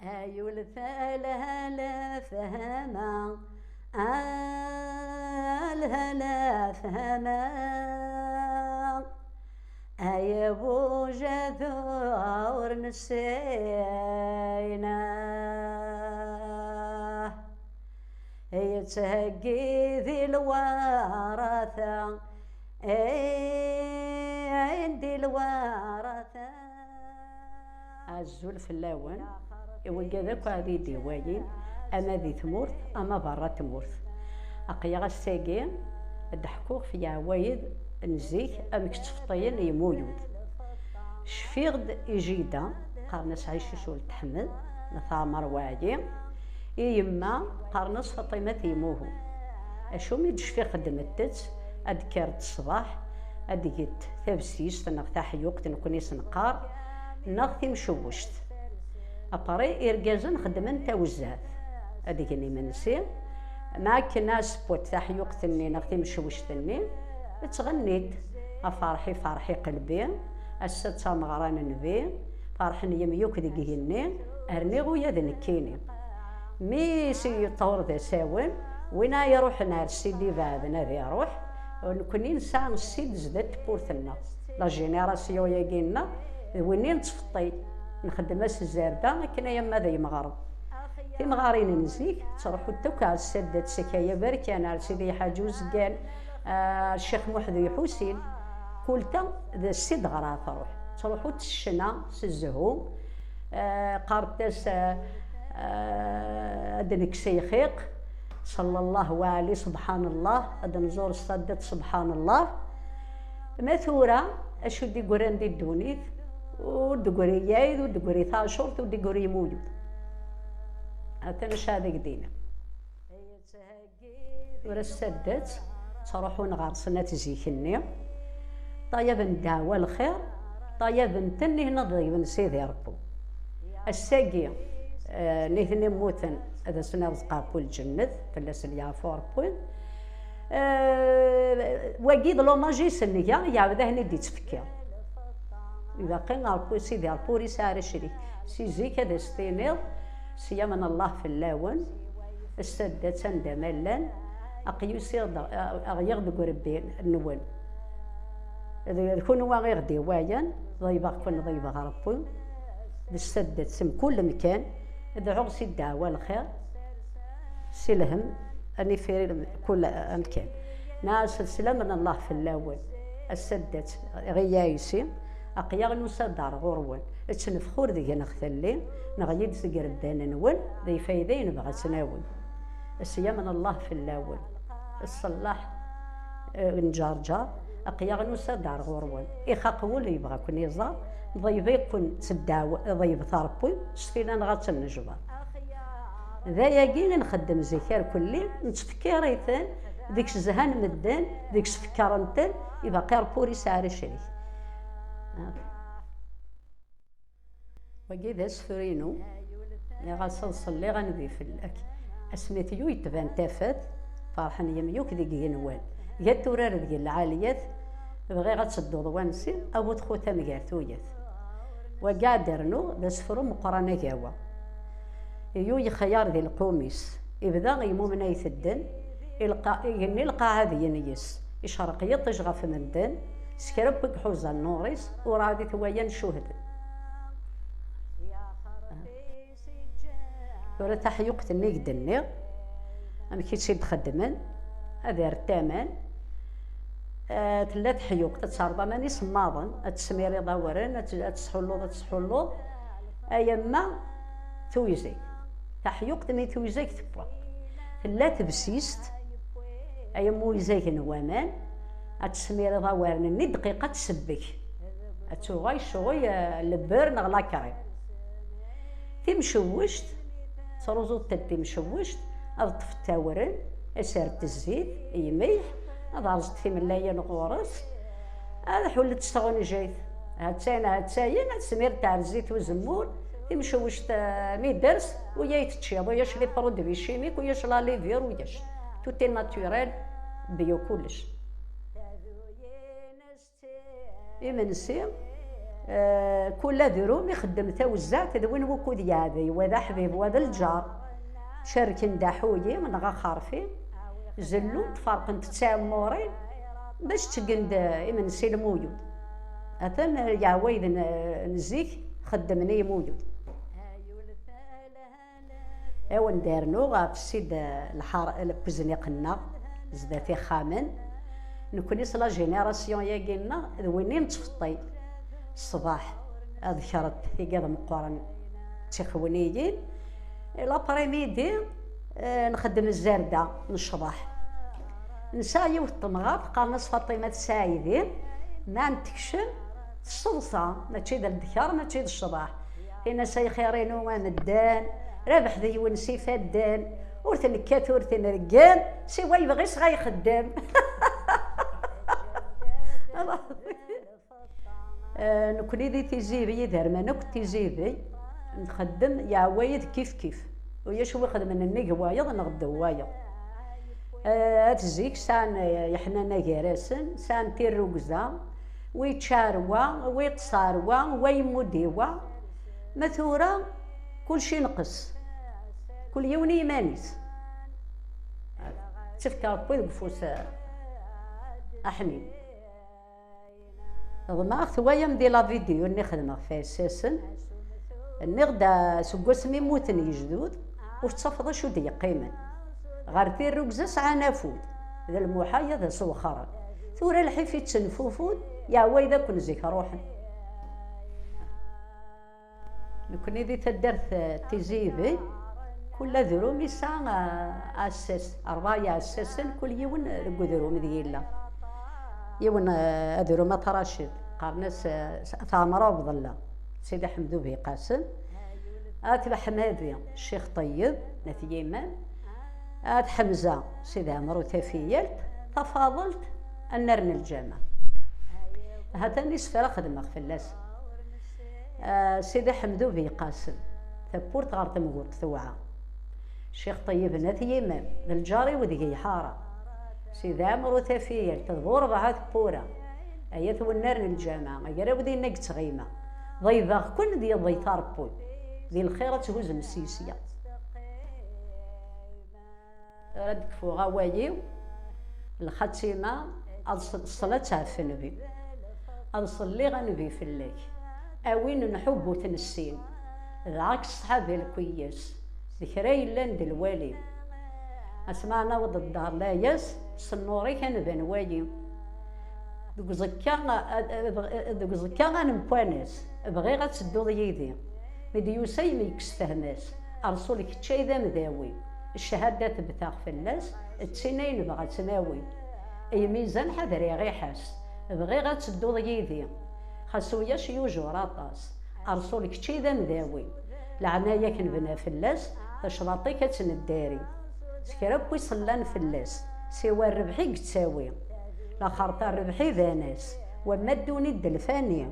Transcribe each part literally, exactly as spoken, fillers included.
Ay ul talhala fehma, alhala fehma, ay abujadu ur nessayna. Yettheggi di lwarata, eh, di lwarata. Azul fell-awen, i wigad akk ad iyi-d-iwayin, ama di tmurt, ama berra tmurt. Aql-aɣ ass-agi ad d-ḥkuɣ f leɛwayed n zik, amek ttfeṭṭiyen yimuyud. Cfiɣ-d i jida, qqaren-as Ɛicuc ul Tḥemmed, n At Ɛmer Waɛli, i yemma, qqaren-as Faṭimat Imuhu. Acu mi d-cfiɣ xeddmet-tt, ad d-kkrent ṣṣbeḥ, ad d-gent tabsist neɣ taḥyuqt, nekkni s-neqqar, neɣ timcewwect. Après, irgazen xeddmen tawezzaɛt, ad gen imensi, ma akken asewwet taḥyuqt-nni neɣ timcewwect-nni, ttɣennint, a ferḥ-i ferḥ-i qelbi, ass-a d tameɣra n nnbi, ferḥen yemyuk deg igenni, rniɣ uya d nekkini. Mi s-yeṭṭur d asawen, win ara iruḥen ar ssid ibeɛden ad iruḥ, nekkni nesɛa ssid zdat tewwurt-nneɣ. La génération-agi-nneɣ, d win i nettfeṭṭil, nxeddem-as zzerda akken ay ama d imɣaren. Timɣarin n zik ttruḥunt akk ar Saddat Sakaya Berkan, ar Sidi Ḥaǧi Uzgan, ar Ccix Muḥ d Lḥusin, kul ta d ssid ɣer truḥ. Ttruḥunt s ccna, s zzhu, eh, qqarent-as, eh, eh, ad nekkes ayxiq, ṣella Llah wa ɛli, subḥan Llah, ad nẓur Saddat, subḥan Llah. Ma tura, acu d-yeggran di ddunit? Ur d-tegri lɛid, ur d-tegri tacurt, ur d-tegri imuyud. Atan acu ara ak-d-iniɣ. Tura Saddat, ttruḥun ɣer-sen at zik-nni. Ṭayab n ddeɛwa lxir, ṭayab n ten ihna ḍeyben Sidi Rebbu. Ass-agi, eh, nitni mmuten, ad asen-irẓeq Rebbu lǧennet, fell-asen yeɛfu Rebbu. Eh, wagi d l'hommage i s-nga, yeɛbed ahen i d-ittfekkiḍ. Ibaqi Rebbu, Sidi Rebbu ur yesɛi ara ccrik. Si zik ad as-tiniḍ, s yam n Allah fell-awen, Saddat anda ma llan, aql-i usiɣ-d, ɣ-, ɣliɣ deg urebbi-nwen. D, d kunwi i ɣ-d-iwayan, ḍeybeɣ-ken, ḍeybeɣ Rebbi, d Saddat s mkul mkan, dɛuɣ si ddeɛwa lxir, si lhem, anifir kul amkan. Nɛas d slam n Allah fell-awen, a Saddat, ɣiya isi, aql-aɣ nusa-d ar ɣur-wen, ttnefxur deg-neɣ telli, neɣli-d seg irebdan-nwen, d ifayda i nebɣa ad tt-nawi. Slam n Allah fell-awen. Ṣṣellaḥ, eh, n Ǧerǧer, aql-aɣ nusa-d ar ɣur-wen. Ixaq wul yebɣa ad ken-iẓer, ḍeyb-iken s ddeɛwa, ḍeybet Rebbi, s tila-nneɣ ad tt-nejber. D ayagi i nxeddem zik irkelli, nettfekkir-iten, deg-s zhan medden, deg-s fekkren-ten, ibaqi Rebbi ur yesɛi ara ccrik. Wagi d asefru-inu. Nniɣ-as ad ṣelliɣ anbi fell-ak. Asmi tyu yettban tafat, ferḥen yemyuk deg igenwan. Gat urar deg lɛaliyat, bɣiɣ ad tedduḍ wansi, a bu txutam gar tuyat. Wagi ad d-rnuɣ d asefru meqqran agawa. Yu yexyar di lqum-is, ibda imumen ay tedden, ilqa-, igenni lqaɛa d yinyes, icerreq yiṭij ɣef medden, s kra n win iḥuza nnuṛ-is, urɛad i t-wayan cuhden. Tura taḥyuqt-nni i k-d-nniɣ, amek i tt-id-xeddmen, ad irret aman, eh, tella teḥyuqt, ad terreḍ aman isemmaḍen, ad tesmiriḍ awren, ad t-, ad tesḥulluḍ, ad tesḥulluḍ, ay amma tuyzag. Taḥyuqt mi tuyzag tewwa. Tella tebsist, ay amma uyzag n waman, ad tesmiriḍ awren-nni dqiqa ad tsebbek. Ad tuɣal ccɣel, eh, lebber neɣ lakrim. Timcewwect, Tesruẓuḍ-tent timcewwect, ad ṭṭfent awren, ad srent zzit, yemilḥ, ad rẓent timellayin ɣur-s, ad ḥullent s tɣenjayt. Hattayen, hattayen, ad smirent ar zzit uzemmur, timcewwect, eh, mi ders, uya i teččiḍ, uyac les produits chimiques, uyac la levure, uyac. Tout est naturel, bio kullec. Imensi, eh, kul adrum ixeddem tawezzaɛt d win wukud yeɛdey, wa d aḥbib, wa d lǧar. Cerken-d aḥuyi neɣ axerfi, zellun-t, ferqen-t d tiɛemmurin, bac ttgen-d imensi lmuyud. Atan yeɛwayed n, n zik xeddmen i yimuyud. Awen-d-rnuɣ ɣef Ssid lḥar-, lpezniq-nneɣ, zdat ixxamen. Nekni s la génération-yagi-nneɣ, d win i nettfeṭṭi. Ṣṣbeḥ, ad kret tigad meqqren d tixwniyin. L'après-midi, eh, nxeddem zzerda, necḍeḥ. Nesɛa yiwet temɣart, qqaren-as Faṭima Tsaɛidi, ma n-tekcem, tesseḍsa, mačči d ldekar, mačči d ccḍeḥ. Tin-as ay xir-inu a medden, rabeḥ d yiwen s ifadden, ur t-nekkat ur t-nreggem, siwa yebɣi s ɣa ixeddem. Eh, nekni di Tizi Ibi, iderman akk n Tizi Ibi, nxeddem yeɛwayed kif kif. Ulac wi xedmen nnig wayeḍ neɣ ddaw wayeḍ. Eh, at zik sɛan, eh, yeḥnana gar-asen, sɛan tirrugza, wi ččar wa, wi ṭṣar wa, wa yemmud i wa. Ma tura, kulci inqes. Kul yiwen i yiman-is. Ttefk Ṛebbi deg ufus, eh, aḥnin. Ḍemɛeɣ twayam di la vidéo-nni xedmeɣ ɣef Iɛessasen. Nniɣ-d, ah, seg wasmi mmuten yejdud, ur tettafeḍ acu d-yeqqimen. Ɣer tirrugza sɛan afud, d lmuḥal ad as-wexxren. Tura lḥif ittenfufud, yeɛwayed akk n zik ruḥen. Nekni di taddart, eh, Tizi Ibi, kul adrum yesɛa, eh, aɛessas, ṛebɛa iɛessasen, kul yiwen deg udrum d yella. Yiwen, eh, adrum At Racid, qqaren-as, eh, At Ɛmer Abdella, Sidi Ḥmed Ubiqasem, At Leḥmadi, Ccix Ṭeyyeb, n At Yiman, At Ḥemza, Sidi Ɛmer Utafiyalt, Tafaḍelt, Annar n Lǧameɛ. Hatan isefra xedmeɣ fell-as. Ah, Sidi Ḥemdu Biqasem, tawwurt ɣer temguṭ tewɛa. Ccix Ṭeyyeb n At Yiman, d lǧar-iw deg-i iḥara. Sidi Ɛmer Utafiyalt, d bu rebɛa tewwura. Ay at wennar n lǧameɛ, agraw dinna i yettɣima. Ḍeybeɣ-ken d yiḍ i taṛebbut. Di lxir ad tguzem s yisya. Tura ad kfuɣ awal-iw, lxatima, ad ṣ-, ṣṣlat ɣef nnbi. Ad ṣelliɣ a nnbi fell-ak. A win nḥubb ur t-nessin, dɛa-k ṣṣḥab lkuyyas, d kra yellan d lwali. Asma ad naweḍ ddaṛ layas, s nnuṛ-ik a nban wali. Deg uẓekka, a-, a-, deg uẓekka a nemkwanas, bɣiɣ ad tedduḍ yid-i. Mi d-yusa yimi yekkes fehma-s, Rṣul kečč ay d amdawi. Ccahada tebteɣ fell-as, d tin ay nebɣa ad tt-nawi. Lmizan ḥader iɣiḥ-as, bɣiɣ ad tedduḍ yid-i. Xas ulac yujur aṭas, Rṣul kečč ay d amdawi. Leɛnaya-k nebna fell-as, tacḍaṭ-ik ad tt-neddari. S kra n wi ṣellan fell-as, siwa rrbeḥ i yettawi. Laxerṭa rrbeḥ iban-as, wamma ddunit d lfani.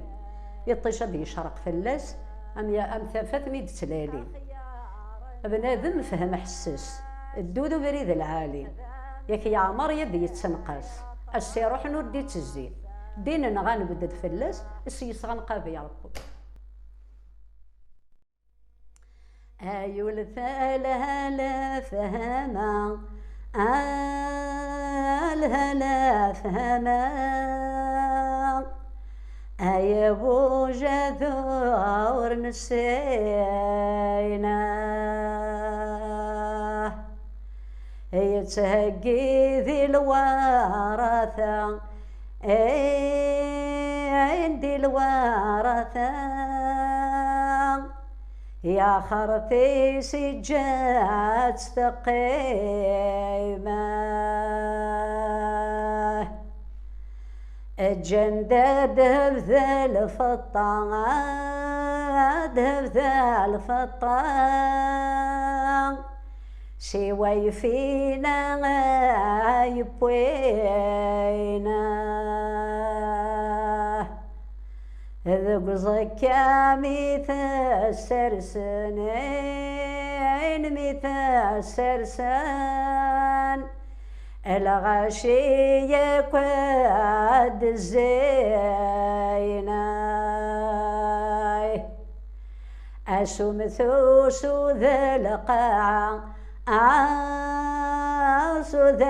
Iṭij ad yecreq fell-as, am ya-, am tafat mi d-ttlali. Bnadem fhem ḥesses, ddu d ubrid lɛali. Yak yeɛmer yad yettenqas, ass iruḥen ur d-ittezzin. Ddin-nneɣ ad nebded fell-as, s yes-ɣ ad nqabel Ṛebbi. Ay ul talhala fehma, a lhala fehma. Ay bujadu ur nessin, ah, yettheggi di lwarata, eh, di lwarata. Yaxert-is iǧǧa-tt teqqim. Ǧǧan-d ddheb d lfeṭṭa, ddheb d lfeṭṭa, siwa yefina ay wwin. Deg uẓekka mi t-ssersen, ayen mi t-ssersen, lɣaci yakk ad zzin. Asumtus d lqaɛa, asu d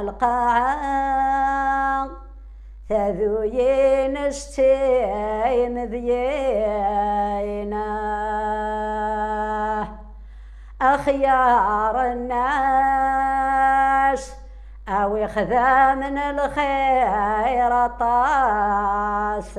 lqaɛa, taduyin s timedyin. Axyar nnas, a wi xdamen lxir aṭas.